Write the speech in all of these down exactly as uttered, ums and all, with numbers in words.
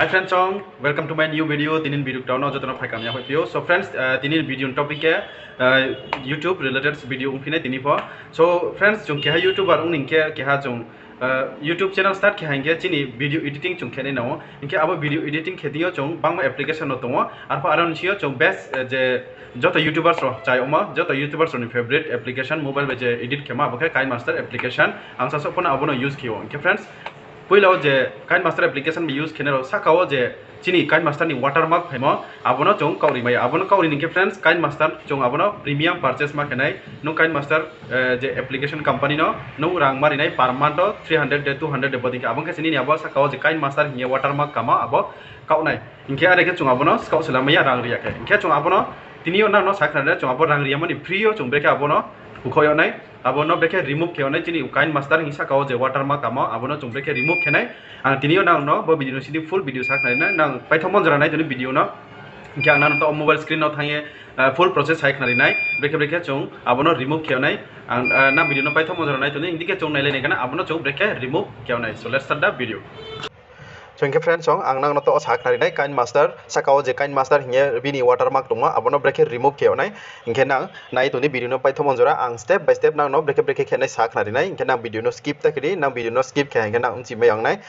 Hi friends, welcome to my new video. Tini ni video kta no joto no phaikam ya hoih phi ou. So friends, tini ni video ni topic khe YouTube related video ongphi nai tini pho. So friends, chung keha YouTuber ong ni hing khe keha chung YouTube channel start khe ha hing khe chini video editing chung khe nai nang ou. Hing khe abo video editing khe thing yo chung bangma application no tong ou. Arpho aro ni sing yo chung best je joto YouTubers rao chayagmo, joto YouTubers rao ni favourite application mobile bai je edit khemo abo khe KineMaster application. Ang sasaoh pho no abo no use khe ou. Hing khe friends, poila wo je KineMaster application bai use khenai rao sahka wo je chini KineMaster ni watermark phaimo, abo no chung kaoh ri mai ya. Abo no kaoh ri ni hing khe friends, KineMaster chung abo no premium purchase ma khe nai. Nung KineMaster je application company no nung rang ma ri nai per month wo three hundred de, two hundred de bodei khe. Abo ong khe se nini abo sahka wo je KineMaster hing ye watermark kamo abo kaoh nai. Hing khe are khe chung abo no skaoh se lamai ya rang ri ya khe. Hing khe chung abo no tini yo nang no sakhnari nai, chung abo rang ri yamo ni free yo chung brekhe abo no bukhaoh yag nai. Abo no brekhe remove khe yag nai, chini KineMaster hing sahka wo je watermark kamo abo no chung brekhe remove khe nai. Ang tini yo nang no bo video no sini full video sakhnari nai, nang paithomo jora nai tong di video no. Hing khe ang nang no taoh mobile screen no thanng ye full process hai khnari nai, brekhe brekhe chung abo no remove khe yag nai. Ang nang video no paithomo jora nai tong di, hing di khe chung nailai nai khe na abo no chung brekhe remove khe yag nai. So let's start the video. So hing khe friends, ang nang no taoh sakhnari nai KineMaster sahka wo je KineMaster hing ye bini watermark tongmo abo no brekhe remove khe yag nai. Hing khe nang nai tong di video no paithomo jora, ang step by step nang no brekhe brekhe khe nai sakhnari nai. Hing khe nang video no skip ta khe di, nang video no skip khe ha hing khe nang bchi mai ya ong nai.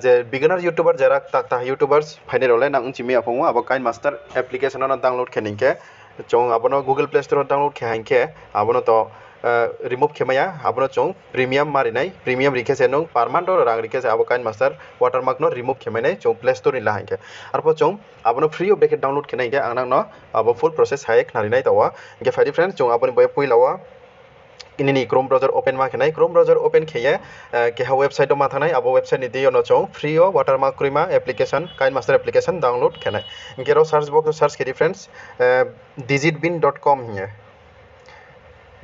Je beginner YouTuber, jera kta kta YouTubers phainai rao le nang bchi mai ya phung ou, abo KineMaster application no download khe ni hing khe chung abo no Google Play Store wo download khe ha hing khe abo no to remove khe mai ya, abo no chung premium ma ri nai, premium ri khe se nung per month wo rang ri khe se abo KineMaster watermark no remove khe mai nai chung Play Store ni la ha hing khe. Arpho chung abo no free yo brekhe download khe nai hing khe ang nang no abo full process hai khnari nai taoh wo. Hing khe phai di friends, chung abo ni bo ye poila wo nini Chrome browser open ma khe nai. Chrome browser open khe ye keha website wo ma thanng nai, abo website ni deing yo no chung free yo watermark kroima application, KineMaster application download khe nai. Hing khe ro search box wo search khe di friends, digitbin dot com hing ye.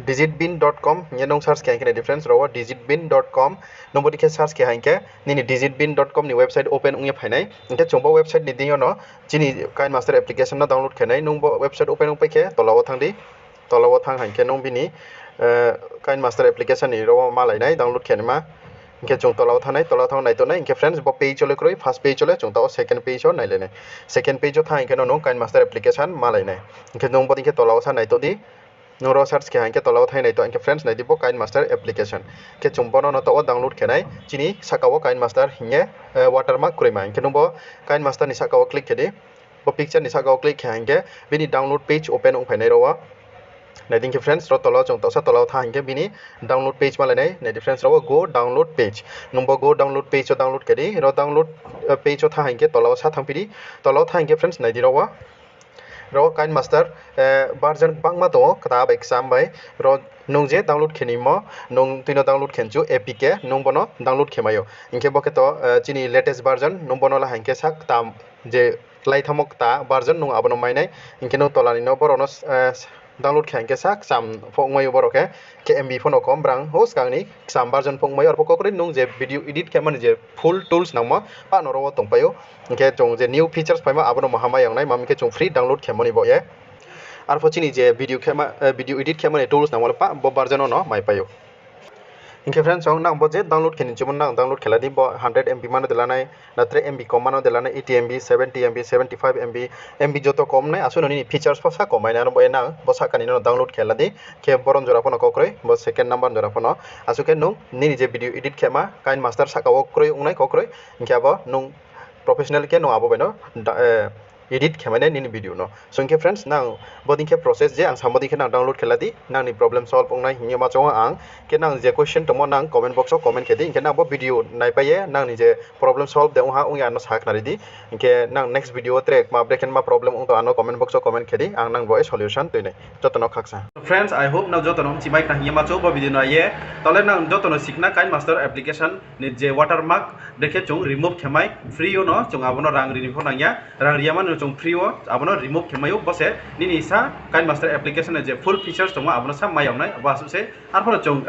Digitbin dot com hing ye nung search khe hing khe nai di friends, ro wo digitbin dot com. Nung bodei khe search khe ha hing khe nini digitbin dot com ni website open ong ye phai nai. Hing khe chung bo website ni deing yo no chini KineMaster application no download khe nai. Nung bo website open ong pai khe tola wo thanng di. Tola wo thanng ha hing khe nung bini KineMaster application ni ro wo malai nai download khe naima. Hing khe chung tola wo thanng nai, tola wo thanng nai tong nai. Hing khe friends, bo page wo le kroi, first page wo le, chung taoh wo second page wo nailai nai. Second page wo thanng hing khe no nung KineMaster application malai nai. Hing khe nung bodei khe tola wo sa nai tong di. Nung ro search khe ha hing khe tola wo thanng nai tong. Hing khe friends, nai di bo KineMaster application. Hing khe chung bo no no taoh wo download khe nai, chini sahka wo KineMaster hing ye watermark kroima. Hing khe nung bo KineMaster ni sahka wo click khe di. Bo picture ni sahka wo click khe ha hing khe bini download page open ong phai nai ro wo. Nai di hing khe friends, ro tola wo chung taohsa tola wo thanng hing khe bini download page malai nai. Nai di friends, ro wo go download page. Nung bo go download page wo download khe di, ro download page wo thanng ha hing khe tola wo sa thanngphi di. Tola wo thanng hing khe friends, nai di ro wo. Ro KineMaster version gbangma tong ou, kta bai kcham bai. Ro nung je download khe nimo, nung tui no download khe nchu A P K, nung bo no download khe mai ou. Hing khe bo khe to chini latest version, nung bo no la ha hing khe sa kta je klái thanngmo kta version nung abo no mai nai. Hing khe nung tola ni no borao no download khe hing khe sa kcham pho ongmai ou borao khe, khe M B pho no kom brang ou skang ni kcham version pho ongmai ou. Arpho kokroi nung je video edit khe mani je full tools nangmo pah no ro wo tongpai ou. Hing khe chung je new features phaimo abo no maha mai ya ong nai, ma hing khe chung free download khe mani bo ye. Arpho chini je video edit khe mani tools nangmo le pah bo version wo no maipai ou. Hing khe friends, nang bo je download khe ni chimo nang download khe la di, bo hundred M B ma no de la nai, na tre M B kom ma no de la nai, eighty M B, seventy M B, seventy five M B, M B joto kom nai, asuh no nini features pho sa kom mai nai, aro bo ye nang bo sahka ni no download khe la di. Khe boron jora pho no kokroi, bo second number jora pho no. Asuh khe nung nini je video edit khe ma, KineMaster sahka wo kroi ong nai kokroi, hing khe abo nung professional khe nung abo bai no edit khe mai nai nini video no. So hing khe friends, nang bodei khe process je ang samo dei khe nang download khe la di, nang ni problem solve ong nai hing ye ma chong ou ang. Khe nang je question tongmo nang comment box wo comment khe di, hing khe nang bo video naipai ye nang ni je problem solve de ong ha ong ya ano sakhnari di. Hing khe nang next video wo tre kma brekhe ma problem ong tong ano comment box wo comment khe di, ang nang bo ye solution tui nai. Joto no khaksa. Friends, I hope nang joto no mchimai khna hing ye ma chong ou bo video no ye. Tale nang joto no sikhna KineMaster application ni je watermark, brekhe chung remove khe mai, free yo no chung abo no rang ri ni pho nang ya, rang ri ya mani no chung free yo abo no remove khe mai ou, bo se nini sa KineMaster application ni je full features tongmo abo no sa mai ya ong nai, bo asuh se. Arpho no chung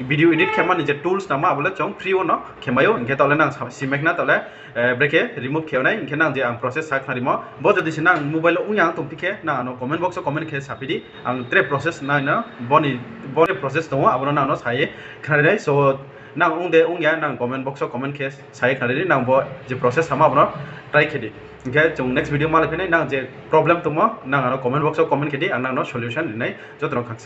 Video edit khe mani je tools nangmo abo le chung free wo no khe mai ou, hing khe taoh le nang sa-, simai khna taoh le, eh, brekhe remove khe nai, hing khe nang je ang process sa khnarimo, bo jodi se nang mobile wo ong ya tong phi khe, nang ano comment box wo comment khe saphi di, ang tre process nang no, boni, boni process tong ou, abo no nang no sa ye khnari nai. So, nang ong de ong ya, nang comment box wo comment khe sa ye khnari di, nang bo je process samo abo no try khe di. Hing khe chung next video malai phi nai, nang je problem tongmo, nang ano comment box wo comment khe di, ang nang no solution ri nai, joto no khakchang.